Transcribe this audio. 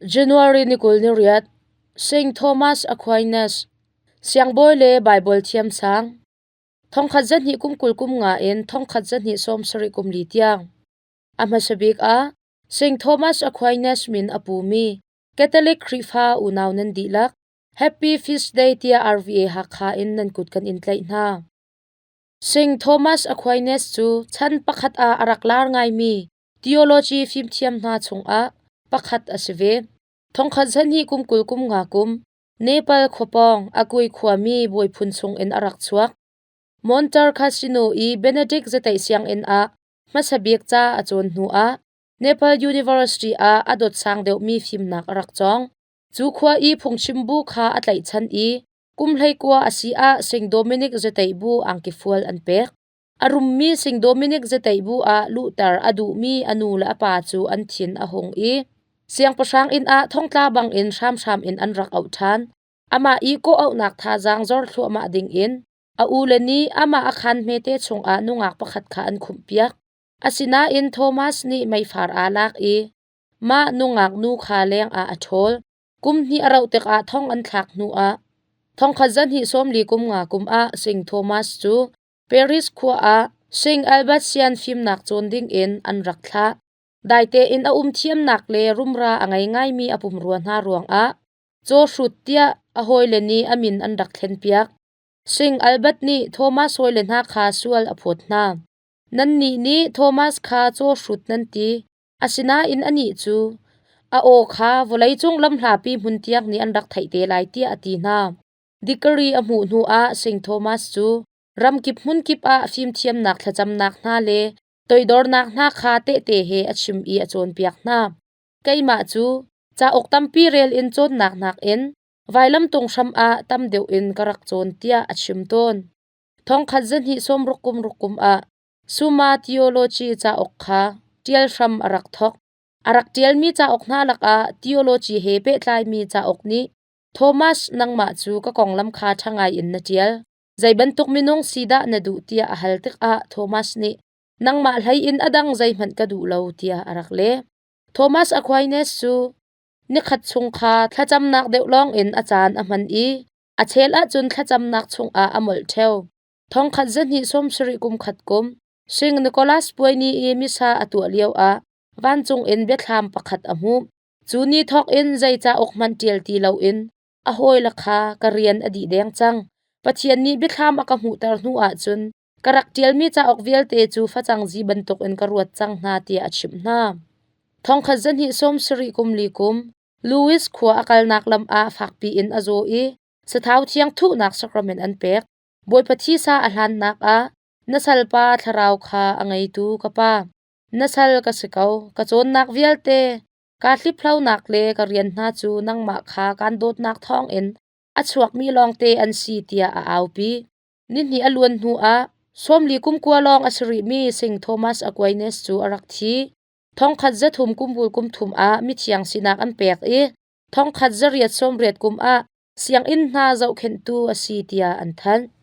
January ni 28, St. Thomas Aquinas, siangbawi le Baibal thiamsang, 1250 25 in 1274 tiang. A hmasa bik ah St. Thomas Aquinas min a pumi Catholic Khrihfa unau nan dihlak Happy Feast Day tiah RVA Hakha in nan kut kan in tlaih hna. St. Thomas Aquinas cu chan pakhat ah a rak lar ngaimi Theology fimthiam hna chungah pakhat a si ve. Thongkhat zahnih kum 20 kum nga kum Nepal khuapawng Akui khuami bawiphun chungin a rak chuak. Monte Cassino i Benedict Zateih sianginn ah hmasa bik ca a cawn hnu ah Nepal University ah a dot sang deuhmi fimnak a rak cawng. Cu khua i phungchim bu kha a tlaihchan i kum 19 a si ah Saint Dominic Zateih bu angki fual an pek. A rummi Sing Dominic Zateih bu ah luhter a duhmi a nu le a pa cu an thin a hung i siangpahrang inn ah thongtla bangin hramhram in an rak auh ṭhan. Amah i kawhauhnak thazaang zor thluahmah dingin a ule nih amah a khaan hmete chungah nungak pakhat kha an khumhpiak. Asinain Thomas nih meifar aa lak i mah nungak nu kha lengah a ṭhawl. Kum hnih a rauh tikah thong an thlak hnuah thongkhat zahnih 40 kum nga kum ah Sing Thomas cu Paris khua ah Sing Albert Sian fimnak cawn dingin an rak thlah. Dai tein a um thiamnak le rumra a ngei ngaimi a pumrua hna ruangah caw hrut tiah a hawile nih a min an rak thlenpiak. Sing Albert nih Thomas hawile hna kha sual a phawt hna. Nannih nih Thomas kha caw hrut nan ti, asinain anih cu a aw kha vawleicung lamhlapi hmun tiang nih an rak theih te lai tiah a ti hna. Degree a hmuh hnuah St. Thomas cu ramkip hmunkip ah fimthiamnak thlacamnak hna le toidornak hna kha tehte he a chim i a cawnpiak hna. Keimah cu cauk tampi rel in cawnnak nakin vailamtung hram ah tam deuh in ka rak cawn tiah a chim tawn. Thongkhat zahnih sawmruk kum ruk kum ah Summa Theology cauk kha ṭial hram a rak thawk. A rak ṭialmi cauk hna lakah theology he pehtlaimi cauk nih Thomas, nangmah cu ka konglam kha ṭha ngaiin na ṭial. Zei bantuk minung si dah na duh tiah a hal tikah Thomas nih nangmah hlei in a dang zeihmanh ka duh lo tiah a rak leh. Thomas Aquinas cu nikhat chung kha thlacamnak deuh lawngin a caan a hman i a chel ahcun thlacamnak chungah a molh ṭheo. Thongkhat zahnih 70 kum khat kum Sing Nicholas puai ni i missa a tuah lioah vancung in biathlam pakhat a hmuh. Cu ni thawk in zei cauk hmanh ṭial ti loin a hawile kha ka rian a dih deng cang. Pathian nih biathlam a ka hmuhter hnu ahcun ka rak ṭialmi cauk vialte cu facang zi bantukin ka ruat cang hna tiah a chimh hna. Thongkhat zahnih 70 kum li kum Louis khua a kalnak lam ah fakpi in a zaw i sathau thiang thuhnak sacrament an pek. Bawipa thisa a hlannak ah na salpa thlarau kha a ngeitu ka pa. Na sal ka si ko, ka cawnnak vialte, kaa hliphlonak le ka rian hna cu nangmah kha kaan dawtnak thawngin a chuakmi lawngte an si tiah a aupi. Nihnih a luan hnuah 40 kum kua lawng a si rihmi Sing Thomas Aquinas cu a rak thi. Thongkhat 300 kum vul kum thum ah mithiang sinak an pek i thongkhat 880 kum ah sianginn hna zohkhenhtu a si tiah an thanh.